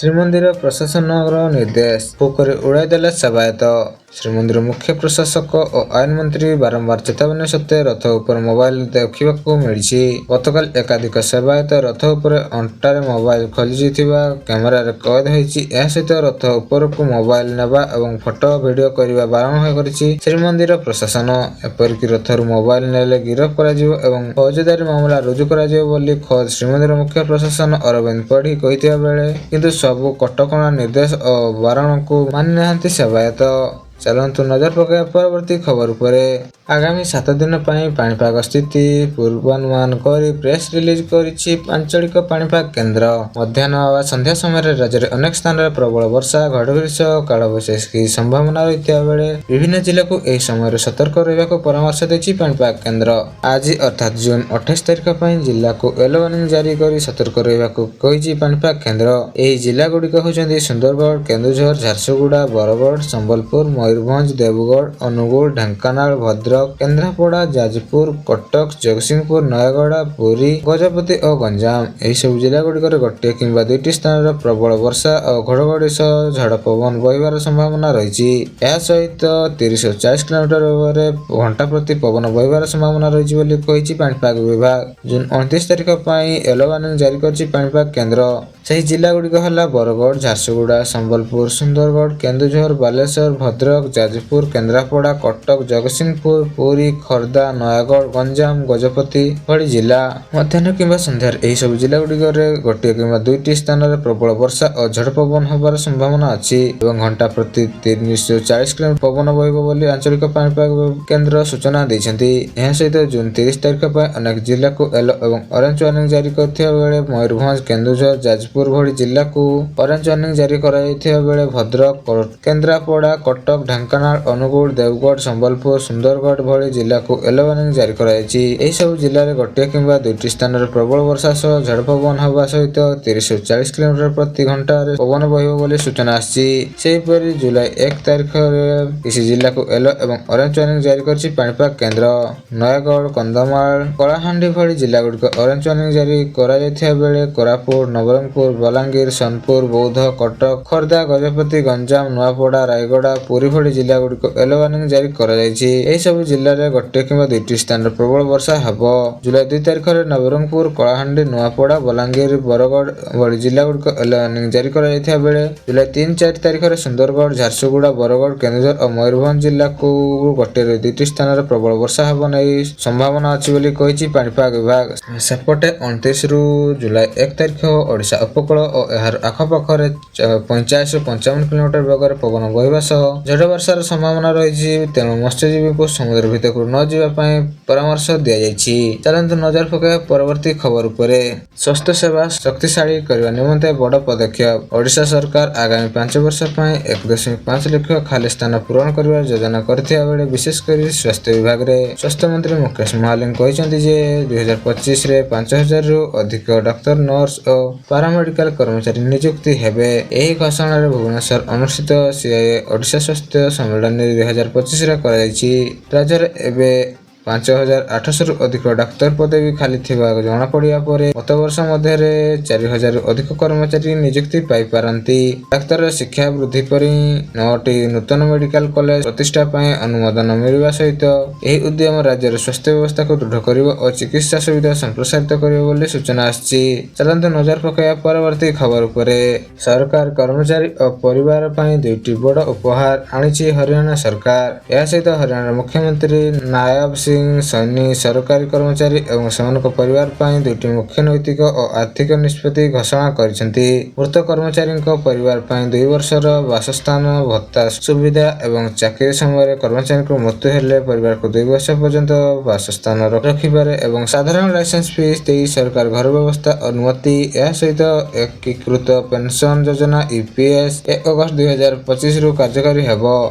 ଶ୍ରୀମନ୍ଦିର ପ୍ରଶାସନର ନିର୍ଦ୍ଦେଶ ଫୁ କରି ଉଡ଼ାଇଦେଲେ ସେବାୟତ। ଶ୍ରୀମନ୍ଦିର ମୁଖ୍ୟ ପ୍ରଶାସକ ଓ ଆଇନ ମନ୍ତ୍ରୀ ବାରମ୍ବାର ଚେତାବନୀ ସତ୍ତ୍ୱେ ରଥ ଉପରେ ମୋବାଇଲ ଦେଖିବାକୁ ମିଳିଛି। ଗତକାଲି ଏକାଧିକ ସେବାୟତ ରଥ ଉପରେ ଅଣ୍ଟାରେ ମୋବାଇଲ ଖଞ୍ଜିଥିବା କ୍ୟାମେରାରେ କଏଦ ହୋଇଛି। ଏହା ସହିତ ରଥ ଉପରକୁ ମୋବାଇଲ ନେବା ଏବଂ ଫଟୋ ଭିଡିଓ କରିବା ବାରଣ କରିଛି ଶ୍ରୀମନ୍ଦିର ପ୍ରଶାସନ। ଏପରିକି ରଥରୁ ମୋବାଇଲ ନେଲେ ଗିରଫ କରାଯିବ ଏବଂ ଫୌଜଦାରୀ ମାମଲା ରୁଜୁ କରାଯିବ ବୋଲି ଖୋଦ୍ ଶ୍ରୀମନ୍ଦିର ମୁଖ୍ୟ ପ୍ରଶାସନ ଅରବିନ୍ଦ ପାଢ଼ୀ କହିଥିବା ବେଳେ କିନ୍ତୁ ସବୁ କଟକଣା, ନିର୍ଦ୍ଦେଶ ଓ ବାରଣକୁ ମାନିନାହାନ୍ତି ସେବାୟତ। ଚାଲନ୍ତୁ ନଜର ପକାଇବା ପରବର୍ତ୍ତୀ ଖବର ଉପରେ। ଆଗାମୀ 7 ଦିନ ପାଇଁ ପାଣିପାଗ ସ୍ଥିତି ପୂର୍ବାନୁମାନ କରି ପ୍ରେସ୍ ରିଲିଜ୍ କରିଛି ଆଞ୍ଚଳିକ ପାଣିପାଗ କେନ୍ଦ୍ର। ମଧ୍ୟାହ୍ନ ବା ସନ୍ଧ୍ୟା ସମୟରେ ରାଜ୍ୟରେ ଅନେକ ସ୍ଥାନରେ ପ୍ରବଳ ବର୍ଷା, ଘଡ଼ଘଡ଼ି ସହ କାଳବୈଶାଖୀ ସମ୍ଭାବନା ରହିଥିବା ବେଳେ ବିଭିନ୍ନ ଜିଲ୍ଲାକୁ ଏହି ସମୟରେ ସତର୍କ ରହିବାକୁ ପରାମର୍ଶ ଦେଇଛି ପାଣିପାଗ କେନ୍ଦ୍ର। ଆଜି ଅର୍ଥାତ୍ ଜୁନ୍ 28 ତାରିଖ ପାଇଁ ଜିଲ୍ଲାକୁ ୟେଲୋ ୱାର୍ଣ୍ଣିଂ ଜାରି କରି ସତର୍କ ରହିବାକୁ କହିଛି ପାଣିପାଗ କେନ୍ଦ୍ର। ଏହି ଜିଲ୍ଲାଗୁଡ଼ିକ ହେଉଛନ୍ତି ସୁନ୍ଦରଗଡ଼, କେନ୍ଦୁଝର, ଝାରସୁଗୁଡ଼ା, ବରଗଡ଼, ସମ୍ବଲପୁର, ମୟୂରଭଞ୍ଜ, ଦେବଗଡ଼, ଅନୁଗୁଳ, ଢେଙ୍କାନାଳ, ଭଦ୍ରକ, କେନ୍ଦ୍ରାପଡ଼ା, ଯାଜପୁର, କଟକ, ଜଗତସିଂହପୁର, ନୟାଗଡ଼, ପୁରୀ, ଗଜପତି ଓ ଗଞ୍ଜାମ। ଏହିସବୁ ଜିଲ୍ଲାଗୁଡ଼ିକରେ ଗୋଟିଏ କିମ୍ବା ଦୁଇଟି ସ୍ଥାନରେ ପ୍ରବଳ ବର୍ଷା ଓ ଘଡ଼ଘଡ଼ି ସହ ଝଡ଼ ପବନ ବହିବାର ସମ୍ଭାବନା ରହିଛି। ଏହା ସହିତ 30ରୁ 40 କିଲୋମିଟର ବେଗରେ ଘଣ୍ଟା ପ୍ରତି ପବନ ବହିବାର ସମ୍ଭାବନା ରହିଛି ବୋଲି କହିଛି ପାଣିପାଗ ବିଭାଗ। ଜୁନ୍ 29 ତାରିଖ ପାଇଁ ୟେଲୋ ୱାର୍ଣ୍ଣିଂ ଜାରି କରିଛି ପାଣିପାଗ କେନ୍ଦ୍ର। ସେହି ଜିଲ୍ଲାଗୁଡ଼ିକ ହେଲା ବରଗଡ଼, ଝାରସୁଗୁଡ଼ା, ସମ୍ବଲପୁର, ସୁନ୍ଦରଗଡ଼, କେନ୍ଦୁଝର, ବାଲେଶ୍ୱର, ଭଦ୍ରକ, ଯାଜପୁର, କେନ୍ଦ୍ରାପଡ଼ା, କଟକ, ଜଗତସିଂହପୁର, ପୁରୀ, ଖୋର୍ଦ୍ଧା, ନୟାଗଡ଼, ଗଞ୍ଜାମ, ଗଜପତି ଭଳି ଜିଲ୍ଲା। ମଧ୍ୟାହ୍ନ କିମ୍ବା ସନ୍ଧ୍ୟାରେ ଏହିସବୁ ଜିଲ୍ଲାଗୁଡ଼ିକରେ ଗୋଟିଏ କିମ୍ବା ଦୁଇଟି ସ୍ଥାନରେ ପ୍ରବଳ ବର୍ଷା ଓ ଝଡ଼ ପବନ ହେବାର ସମ୍ଭାବନା ଅଛି ଏବଂ ଘଣ୍ଟା ପ୍ରତି 340 କିଲୋମିଟର ପବନ ବହିବ ବୋଲି ଆଞ୍ଚଳିକ ପାଣିପାଗ କେନ୍ଦ୍ର ସୂଚନା ଦେଇଛନ୍ତି। ଏହା ସହିତ ଜୁନ୍ 30 ତାରିଖ ପାଇଁ ଅନେକ ଜିଲ୍ଲାକୁ ୟେଲୋ ଏବଂ ଅରେଞ୍ଜ ୱାର୍ଣ୍ଣିଂ ଜାରି କରିଥିବା ବେଳେ ମୟୂରଭଞ୍ଜ, କେନ୍ଦୁଝର, ଯାଜପୁର ଭଳି ଜିଲ୍ଲାକୁ ଅରେଞ୍ଜ ୱାର୍ଣ୍ଣିଂ ଜାରି କରାଯାଇଥିବା ବେଳେ ଭଦ୍ରକ, କେନ୍ଦ୍ରାପଡ଼ା, କଟକ, ଢେଙ୍କାନାଳ, ଅନୁଗୁଳ, ଦେବଗଡ଼, ସମ୍ବଲପୁର, ସୁନ୍ଦରଗଡ଼ ଭଳି ଜିଲ୍ଲାକୁ ୟେଲୋ ୱାର୍ଣ୍ଣିଂ ଜାରି କରାଯାଇଛି। ଏହିସବୁ ଜିଲ୍ଲାରେ ଗୋଟିଏ କିମ୍ବା ଦୁଇଟି ସ୍ଥାନରେ ପ୍ରବଳ ବର୍ଷା ସହ ଝଡ଼ ପବନ ହେବା ସହିତ 30ରୁ 40 କିଲୋମିଟର ପ୍ରତି ଘଣ୍ଟାରେ ପବନ ବହିବ ବୋଲି ସୂଚନା ଆସିଛି। ସେହିପରି ଜୁଲାଇ 1 ତାରିଖରେ କିଛି ଜିଲ୍ଲାକୁ ୟେଲୋ ଏବଂ ଅରେଞ୍ଜ ୱାର୍ଣ୍ଣିଂ ଜାରି କରିଛି ପାଣିପାଗ କେନ୍ଦ୍ର। ନୟାଗଡ଼, କନ୍ଧମାଳ, କଳାହାଣ୍ଡି ଭଳି ଜିଲ୍ଲାଗୁଡ଼ିକ ଅରେଞ୍ଜ ୱାର୍ଣ୍ଣିଂ ଜାରି କରାଯାଇଥିବା ବେଳେ କୋରାପୁଟ, ନବରଙ୍ଗପୁର, ବଲାଙ୍ଗୀର, ସୋନପୁର, ବୌଦ୍ଧ, କଟକ, ଖୋର୍ଦ୍ଧା, ଗଜପତି, ଗଞ୍ଜାମ, ନୂଆପଡ଼ା, ରାୟଗଡ଼ା, ପୁରୀ ଭଳି ଜିଲ୍ଲାଗୁଡ଼ିକୁ ୟେଲୋ ୱାର୍ଣ୍ଣିଂ ଜାରି କରାଯାଇଛି। ଏହିସବୁ ଜିଲ୍ଲାରେ ଗୋଟିଏ କିମ୍ବା ଦୁଇଟି ସ୍ଥାନରେ ପ୍ରବଳ ବର୍ଷା ହେବ। ଜୁଲାଇ 2 ତାରିଖରେ ନବରଙ୍ଗପୁର, କଳାହାଣ୍ଡି, ନୂଆପଡ଼ା, ବଲାଙ୍ଗୀର, ବରଗଡ଼ ଭଳି ଜିଲ୍ଲାଗୁଡ଼ିକ ୟେଲୋ ୱାର୍ଣ୍ଣିଂ ଜାରି କରାଯାଇଥିବା ବେଳେ ଜୁଲାଇ 3, 4 ତାରିଖରେ ସୁନ୍ଦରଗଡ଼, ଝାରସୁଗୁଡ଼ା, ବରଗଡ଼, କେନ୍ଦୁଝର ଓ ମୟୂରଭଞ୍ଜ ଜିଲ୍ଲାକୁ ଗୋଟିଏରୁ ଦୁଇଟି ସ୍ଥାନରେ ପ୍ରବଳ ବର୍ଷା ହେବ ନେଇ ସମ୍ଭାବନା ଅଛି ବୋଲି କହିଛି ପାଣିପାଗ ବିଭାଗ। ସେପଟେ 29ରୁ ଜୁଲାଇ 1 ତାରିଖ ଓଡ଼ିଶା ଉପକୂଳ ଓ ଏହାର ଆଖପାଖରେ 45ରୁ 55 କିଲୋମିଟର ବେଗରେ ପବନ ବହିବା ସହ ଝଡ଼ ବର୍ଷାର ସମ୍ଭାବନା ରହିଛି। ତେଣୁ ମତ୍ସ୍ୟଜୀବୀଙ୍କୁ ସମୁଦ୍ର ଭିତରକୁ ନ ଯିବା ପାଇଁ ପରାମର୍ଶ ଦିଆଯାଇଛି। ଚାଲନ୍ତୁ ନଜର ପକାଇବା ପରବର୍ତ୍ତୀ ଖବର ଉପରେ। ସ୍ୱାସ୍ଥ୍ୟ ସେବା ଶକ୍ତିଶାଳୀ କରିବା ନିମନ୍ତେ ବଡ଼ ପଦକ୍ଷେପ। ଓଡ଼ିଶା ସରକାର ଆଗାମୀ 5 ବର୍ଷ ପାଇଁ 1.5 ଲକ୍ଷ ଖାଲି ସ୍ଥାନ ପୂରଣ କରିବାର ଯୋଜନା କରିଥିବା ବେଳେ ବିଶେଷ କରି ସ୍ୱାସ୍ଥ୍ୟ ବିଭାଗରେ ସ୍ୱାସ୍ଥ୍ୟମନ୍ତ୍ରୀ ମୁକେଶ ମହାଲିଙ୍ଗ କହିଛନ୍ତି ଯେ 2025ରେ 5000ରୁ ଅଧିକ ଡାକ୍ତର, ନର୍ସ ଓ ପାରାମେଡିକାଲ କର୍ମଚାରୀ ନିଯୁକ୍ତି ହେବେ। ଏହି ଘୋଷଣାରେ ଭୁବନେଶ୍ୱର ଅନୁଷ୍ଠିତ ସିଆଇଆଇ ଓଡ଼ିଶା ସ୍ୱାସ୍ଥ୍ୟ ସମ୍ମିଳନୀ 2025ରେ କରାଯାଇଛି। ରାଜ୍ୟରେ ଏବେ 5800ରୁ ଅଧିକ ଡାକ୍ତର ପଦବୀ ଖାଲି ଥିବା ଜଣାପଡ଼ିବା ପରେ ଗତ ବର୍ଷ ମଧ୍ୟରେ 4000ରୁ ଅଧିକ କର୍ମଚାରୀ ନିଯୁକ୍ତି ପାଇପାରନ୍ତି। ଡାକ୍ତର ଶିକ୍ଷା ବୃଦ୍ଧି ପରି ନଅଟି ନୂତନ ମେଡିକାଲ କଲେଜ ପ୍ରତିଷ୍ଠା ପାଇଁ ଅନୁମୋଦନ ମିଳିବା ସହିତ ଏହି ଉଦ୍ୟମ ରାଜ୍ୟର ସ୍ୱାସ୍ଥ୍ୟ ବ୍ୟବସ୍ଥାକୁ ଦୃଢ଼ କରିବ ଓ ଚିକିତ୍ସା ସୁବିଧା ସମ୍ପ୍ରସାରିତ କରିବ ବୋଲି ସୂଚନା ଆସିଛି। ଚାଲନ୍ତୁ ନଜର ପକାଇବା ପରବର୍ତ୍ତୀ ଖବର ଉପରେ। ସରକାର କର୍ମଚାରୀ ଓ ପରିବାର ପାଇଁ ଦୁଇଟି ବଡ଼ ଉପହାର ଆଣିଛି ହରିୟାଣା ସରକାର। ଏହା ସହିତ ହରିୟାଣାର ମୁଖ୍ୟମନ୍ତ୍ରୀ ନାୟବ ସିଂ ସୈନି ସରକାରୀ କର୍ମଚାରୀ ଏବଂ ସେମାନଙ୍କ ପରିବାର ପାଇଁ ଦୁଇଟି ମୁଖ୍ୟ ନୈତିକ ଓ ଆର୍ଥିକ ନିଷ୍ପତ୍ତି ଘୋଷଣା କରିଛନ୍ତି। ମୃତ କର୍ମଚାରୀଙ୍କ ପରିବାର ପାଇଁ 2 ବର୍ଷର ବାସସ୍ଥାନ ଭତ୍ତା ସୁବିଧା ଏବଂ ଚାକିରି ସମୟରେ କର୍ମଚାରୀଙ୍କ ମୃତ୍ୟୁ ହେଲେ ପରିବାରକୁ 2 ବର୍ଷ ପର୍ଯ୍ୟନ୍ତ ବାସସ୍ଥାନ ରଖିବାରେ ଏବଂ ସାଧାରଣ ଲାଇସେନ୍ସ ଫିସ୍ ଦେଇ ସରକାର ଘର ବ୍ୟବସ୍ଥା ଅନୁମତି। ଏହା ସହିତ ଏକୀକୃତ ପେନସନ ଯୋଜନା ଇପିଏସ୍ 1 ଅଗଷ୍ଟ 2025ରୁ କାର୍ଯ୍ୟକାରୀ ହେବ।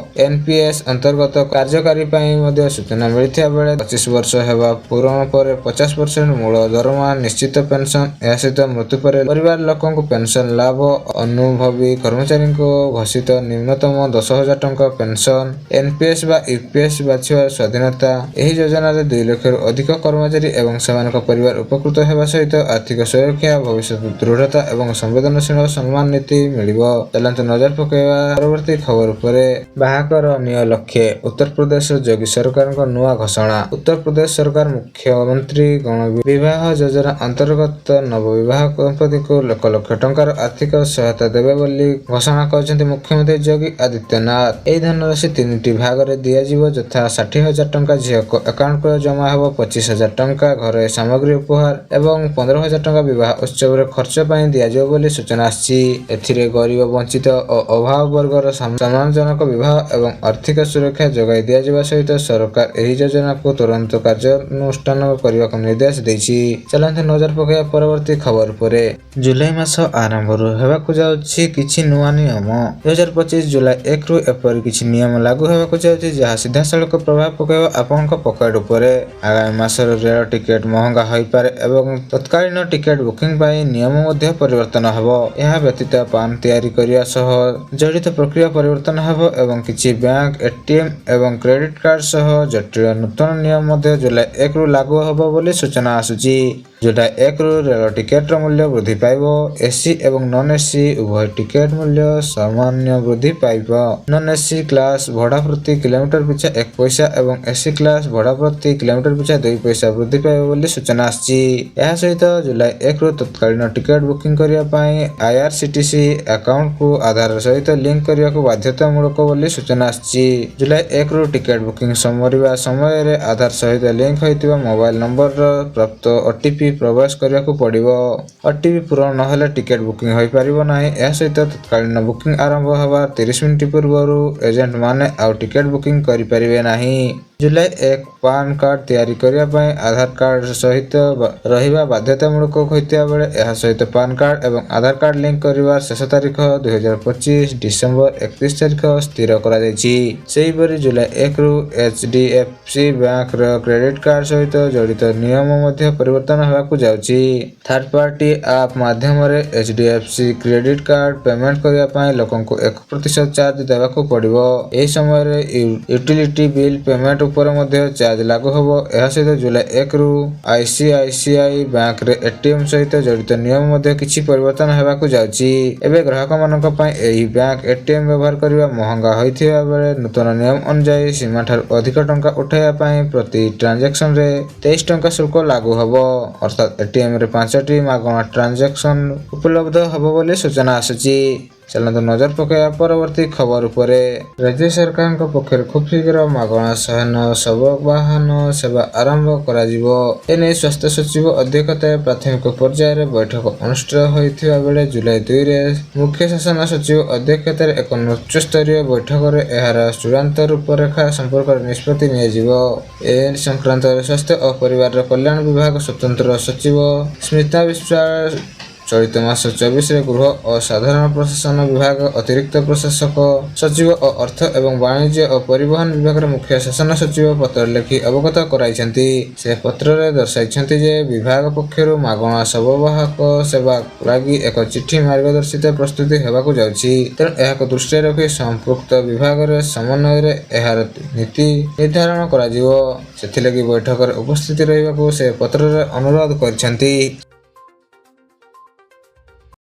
ଏନପିଏସ୍ ଅନ୍ତର୍ଗତ କାର୍ଯ୍ୟକାରୀ ପାଇଁ ମଧ୍ୟ ସୂଚନା ମିଳିଥିବା ବେଳେ ବେଳେ 25 ବର୍ଷ ହେବା ପୂରଣ ପରେ 50% ମୂଳ ଦରମା, ନିଶ୍ଚିତ ପେନସନ। ଏହା ସହିତ ମୃତ୍ୟୁ ପରେ ପରିବାର ଲୋକଙ୍କୁ ପେନସନ ଲାଭ, ଅନୁଭବୀ କର୍ମଚାରୀଙ୍କୁ ଘୋଷିତ ନ୍ୟୁନତମ 10,000 ଟଙ୍କା ପେନସନ, ଏନପିଏସ ବା ୟୁପିଏସ ବାଛିବାର ସ୍ୱାଧୀନତା। ଏହି ଯୋଜନାରେ 2 ଲକ୍ଷରୁ ଅଧିକ କର୍ମଚାରୀ ଏବଂ ସେମାନଙ୍କ ପରିବାର ଉପକୃତ ହେବା ସହିତ ଆର୍ଥିକ ସୁରକ୍ଷା, ଭବିଷ୍ୟତ ଦୃଢ଼ତା ଏବଂ ସମ୍ବେଦନଶୀଳ ସମ୍ମାନ ନୀତି ମିଳିବ। ଚାଲନ୍ତୁ ନଜର ପକାଇବା ପରବର୍ତ୍ତୀ ଖବର ଉପରେ। ବାହାକର ନିଅ ଲକ୍ଷେ, ଉତ୍ତରପ୍ରଦେଶର ଯୋଗୀ ସରକାରଙ୍କ ନୂଆ ଘୋଷଣା। ଉତ୍ତରପ୍ରଦେଶ ସରକାର ମୁଖ୍ୟମନ୍ତ୍ରୀ ଗଣ ବିବାହ ଯୋଜନା ଅନ୍ତର୍ଗତ ନବବିବାହ ଦମ୍ପତିଙ୍କୁ 1 ଲକ୍ଷ ଟଙ୍କାର ଆର୍ଥିକ ସହାୟତା ଦେବେ ବୋଲି ଘୋଷଣା କରିଛନ୍ତି ମୁଖ୍ୟମନ୍ତ୍ରୀ ଯୋଗୀ ଆଦିତ୍ୟନାଥ। ଏହି ଧନରାଶି ତିନିଟି ଭାଗରେ ଦିଆଯିବ, ଯଥା 60,000 ଟଙ୍କା ଝିଅଙ୍କ ଆକାଉଣ୍ଟକୁ ଜମା ହେବ, 25,000 ଟଙ୍କା ଘରୋଇ ସାମଗ୍ରୀ ଉପହାର ଏବଂ 15,000 ଟଙ୍କା ବିବାହ ଉତ୍ସବରେ ଖର୍ଚ୍ଚ ପାଇଁ ଦିଆଯିବ ବୋଲି ସୂଚନା ଆସିଛି। ଏଥିରେ ଗରିବ, ବଞ୍ଚିତ ଓ ଅଭାବ ବର୍ଗର ସମ୍ମାନଜନକ ବିବାହ ଏବଂ ଆର୍ଥିକ ସୁରକ୍ଷା ଯୋଗାଇ ଦିଆଯିବା ସହିତ ସରକାର ଏହି ଯୋଜନାକୁ ତୁରନ୍ତ କାର୍ଯ୍ୟାନୁଷ୍ଠାନ କରିବାକୁ ନିର୍ଦ୍ଦେଶ ଦେଇଛି। ଚାଲନ୍ତୁ ନଜର ପକାଇବା ପରବର୍ତ୍ତୀ ଖବର ଉପରେ। ଜୁଲାଇ ମାସ ଆରମ୍ଭରୁ ହେବାକୁ ଯାଉଛି କିଛି ନୂଆ ନିୟମ। 2025 ଜୁଲାଇ 1ରୁ ଏପରି କିଛି ନିୟମ ଲାଗୁ ହେବାକୁ ଯାଉଛି, ଯାହା ସିଧାସଳଖ ପ୍ରଭାବ ପକାଇବ ଆପଣଙ୍କ ପକେଟ ଉପରେ। ଆଗାମୀ ମାସରୁ ରେଳ ଟିକେଟ ମହଙ୍ଗା ହୋଇପାରେ ଏବଂ ତତ୍କାଳୀନ ଟିକେଟ ବୁକିଂ ପାଇଁ ନିୟମ ମଧ୍ୟ ପରିବର୍ତ୍ତନ ହେବ। ଏହା ବ୍ୟତୀତ ପାନ୍ ତିଆରି କରିବା ସହ ଜଡ଼ିତ ପ୍ରକ୍ରିୟା ପରିବର୍ତ୍ତନ ହେବ ଏବଂ କିଛି ବ୍ୟାଙ୍କ, ଏଟିଏମ୍ ଏବଂ କ୍ରେଡିଟ୍ କାର୍ଡ ସହ ଜଟିଳ ନୂତନ ନିୟମ ମଧ୍ୟ ଜୁଲାଇ 1ରୁ ଲାଗୁ ହେବ ବୋଲି ସୂଚନା ଆସୁଛି। ଜୁଲାଇ 1ରୁ ରେଳ ଟିକେଟର ମୂଲ୍ୟ ବୃଦ୍ଧି ପାଇବ। ଏସି ଏବଂ ନନ୍ ଏସି ଉଭୟ ଟିକେଟ ମୂଲ୍ୟ ସାମାନ୍ୟ ବୃଦ୍ଧି ପାଇବ। ନନ୍ ଏସି କ୍ଲାସ ଭଡ଼ା ପ୍ରତି କିଲୋମିଟର ପିଛା 1 ପଇସା ଏବଂ ଏସି କ୍ଲାସ ଭଡ଼ା ପ୍ରତି କିଲୋମିଟର ପିଛା 2 ପଇସା ବୃଦ୍ଧି ପାଇବ ବୋଲି ସୂଚନା ଆସିଛି। ଏହା ସହିତ ଜୁଲାଇ 1ରୁ ତତ୍କାଳୀନ ଟିକେଟ ବୁକିଂ କରିବା ପାଇଁ ଆଇଆରସିଟିସି ଆକାଉଣ୍ଟକୁ ଆଧାର ସହିତ ଲିଙ୍କ କରିବାକୁ ବାଧ୍ୟତାମୂଳକ ବୋଲି ସୂଚନା ଆସିଛି। ଜୁଲାଇ 1ରୁ ଟିକେଟ ବୁକିଂ ସରିବା ସମୟରେ ଆଧାର ସହିତ ଲିଙ୍କ ହୋଇଥିବା ମୋବାଇଲ ନମ୍ବରର ପ୍ରାପ୍ତ ଓଟିପି ପ୍ରବେଶ କରିବାକୁ ପଡ଼ିବ। ଓଟିପି ପୂରଣ ନହେଲେ ଟିକେଟ ବୁକିଂ ହୋଇପାରିବ ନାହିଁ। ଏହା ସହିତ ତତ୍କାଳୀନ ବୁକିଂ ଆରମ୍ଭ ହେବାର 30 ମିନିଟ ପୂର୍ବରୁ ଏଜେଣ୍ଟମାନେ ଆଉ ଟିକେଟ ବୁକିଂ କରିପାରିବେ ନାହିଁ। ଜୁଲାଇ 1 ପାନ୍ କାର୍ଡ ତିଆରି କରିବା ପାଇଁ ଆଧାର କାର୍ଡ ସହିତ ରହିବା ବାଧ୍ୟତାମୂଳକ ହୋଇଥିବା ବେଳେ ଏହା ସହିତ ପାନ୍ କାର୍ଡ ଏବଂ ଆଧାର କାର୍ଡ ଲିଙ୍କ କରିବାର ଶେଷ ତାରିଖ 2025 ଡିସେମ୍ବର 31 ତାରିଖ ସ୍ଥିର କରାଯାଇଛି। ସେହିପରି ଜୁଲାଇ 1ରୁ ଏଚଡିଏଫସି ବ୍ୟାଙ୍କର କ୍ରେଡିଟ୍ କାର୍ଡ ସହିତ ଜଡ଼ିତ ନିୟମ ମଧ୍ୟ ପରିବର୍ତ୍ତନ ହେବାକୁ ଯାଉଛି। ଥାର୍ଡ ପାର୍ଟି ଆପ୍ ମାଧ୍ୟମରେ ଏଚଡିଏଫସି କ୍ରେଡିଟ୍ କାର୍ଡ ପେମେଣ୍ଟ କରିବା ପାଇଁ ଲୋକଙ୍କୁ 1% ଚାର୍ଜ ଦେବାକୁ ପଡ଼ିବ। ଏହି ସମୟରେ ୟୁଟିଲିଟି ବିଲ୍ ପେମେଣ୍ଟ ଉପରେ ମଧ୍ୟ ଚାର୍ଜ ଲାଗୁ ହେବ। ଏହା ସହିତ ଜୁଲାଇ 1ରୁ ଆଇସିଆଇସିଆଇ ବ୍ୟାଙ୍କରେ ଏଟିଏମ୍ ସହିତ ଜଡ଼ିତ ନିୟମ ମଧ୍ୟ କିଛି ପରିବର୍ତ୍ତନ ହେବାକୁ ଯାଉଛି। ଏବେ ଗ୍ରାହକମାନଙ୍କ ପାଇଁ ଏହି ବ୍ୟାଙ୍କ ଏଟିଏମ୍ ବ୍ୟବହାର କରିବା ମହଙ୍ଗା ହୋଇଥିବା ବେଳେ ନୂତନ ନିୟମ ଅନୁଯାୟୀ ସୀମାଠାରୁ ଅଧିକ ଟଙ୍କା ଉଠାଇବା ପାଇଁ ପ୍ରତି ଟ୍ରାଞ୍ଜାକ୍ସନରେ 23 ଟଙ୍କା ଶୁଳ୍କ ଲାଗୁ ହେବ। ଅର୍ଥାତ୍ ଏଟିଏମରେ ପାଞ୍ଚଟି ମାଗଣା ଟ୍ରାଞ୍ଜାକ୍ସନ ଉପଲବ୍ଧ ହେବ ବୋଲି ସୂଚନା ଆସୁଛି। ଚାଲନ୍ତୁ ନଜର ପକାଇବା ପରବର୍ତ୍ତୀ ଖବର ଉପରେ। ରାଜ୍ୟ ସରକାରଙ୍କ ପକ୍ଷରୁ ଖୁବ୍ ଶୀଘ୍ର ମାଗଣା 109 ଶବବାହନ ସେବା ଆରମ୍ଭ କରାଯିବ। ଏନେଇ ସ୍ୱାସ୍ଥ୍ୟ ସଚିବ ଅଧ୍ୟକ୍ଷତାରେ ପ୍ରାଥମିକ ପର୍ଯ୍ୟାୟରେ ବୈଠକ ଅନୁଷ୍ଠିତ ହୋଇଥିବା ବେଳେ ଜୁଲାଇ 2ରେ ମୁଖ୍ୟ ଶାସନ ସଚିବ ଅଧ୍ୟକ୍ଷତାରେ ଏକ ଉଚ୍ଚସ୍ତରୀୟ ବୈଠକରେ ଏହାର ଚୂଡ଼ାନ୍ତ ରୂପରେଖା ସମ୍ପର୍କରେ ନିଷ୍ପତ୍ତି ନିଆଯିବ। ଏ ସଂକ୍ରାନ୍ତରେ ସ୍ୱାସ୍ଥ୍ୟ ଓ ପରିବାର କଲ୍ୟାଣ ବିଭାଗ ସ୍ୱତନ୍ତ୍ର ସଚିବ ସ୍ମିତା ବିଶ୍ୱାଳ ଚଳିତ ମାସ 24ରେ ଗୃହ ଓ ସାଧାରଣ ପ୍ରଶାସନ ବିଭାଗ ଅତିରିକ୍ତ ପ୍ରଶାସକ ସଚିବ ଓ ଅର୍ଥ ଏବଂ ବାଣିଜ୍ୟ ଓ ପରିବହନ ବିଭାଗର ମୁଖ୍ୟ ଶାସନ ସଚିବ ପତ୍ର ଲେଖି ଅବଗତ କରାଇଛନ୍ତି। ସେ ପତ୍ରରେ ଦର୍ଶାଇଛନ୍ତି ଯେ, ବିଭାଗ ପକ୍ଷରୁ ମାଗଣା ଶବବାହକ ସେବା ଲାଗି ଏକ ଚିଠି ମାର୍ଗଦର୍ଶିକା ପ୍ରସ୍ତୁତି ହେବାକୁ ଯାଉଛି। ତେଣୁ ଏହାକୁ ଦୃଷ୍ଟିରେ ରଖି ସମ୍ପୃକ୍ତ ବିଭାଗର ସମନ୍ୱୟରେ ଏହାର ନୀତି ନିର୍ଦ୍ଧାରଣ କରାଯିବ। ସେଥିଲାଗି ବୈଠକରେ ଉପସ୍ଥିତ ରହିବାକୁ ସେ ପତ୍ରରେ ଅନୁରୋଧ କରିଛନ୍ତି।